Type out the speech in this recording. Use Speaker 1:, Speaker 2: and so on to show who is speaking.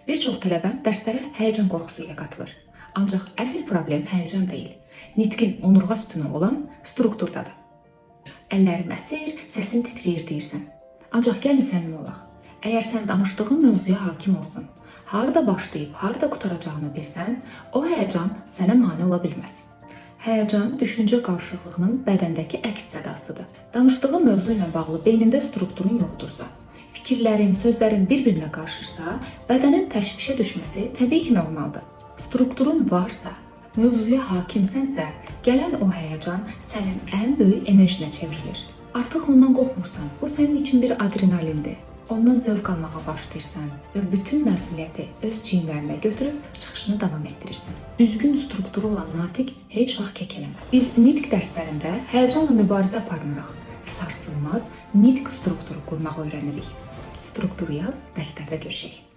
Speaker 1: Bir çox tələbəm dərslərə həyəcan qorxusu ilə qatılır. Ancaq əsl problem həyəcan deyil. Nitqin onurğa sütunu olan strukturdadır. Əllərim əsir, səsim titrəyir deyirsən. Ancaq gəlin səmimi olaq. Əgər sən danışdığın mövzuya hakim olsan, harda başlayıb, harda qurtaracağını bilsən, o həyəcan sənə mane ola bilməz. Həyəcan düşüncə qarışıqlığının bədəndəki əks sədasıdır. Danışdığın mövzu ilə bağlı beynində strukturun yoxdursa, fikirlərin, sözlərin bir-birinə qarışırsa, bədənin təşvişə düşməsi təbii ki, normaldır. Strukturun varsa, mövzuya hakimsənsə, gələn o həyəcan sənin ən böyük enerjinə çevrilir. Artıq ondan qorxmursan. Bu sənin üçün bir adrenalindir. Ondan zövq almağa başlayırsan və bütün məsuliyyəti öz çiyinlərinə götürüb çıxışını davam etdirirsən. Düzgün strukturu olan natiq heç vaxt kəkələməz. Biz nitq dərslərində həyəcanla mübarizə aparmırıq. Sarsılmaz nitq strukturu qurmağı öyrənirik. Strukturu yaz, dərslərdə görüşək.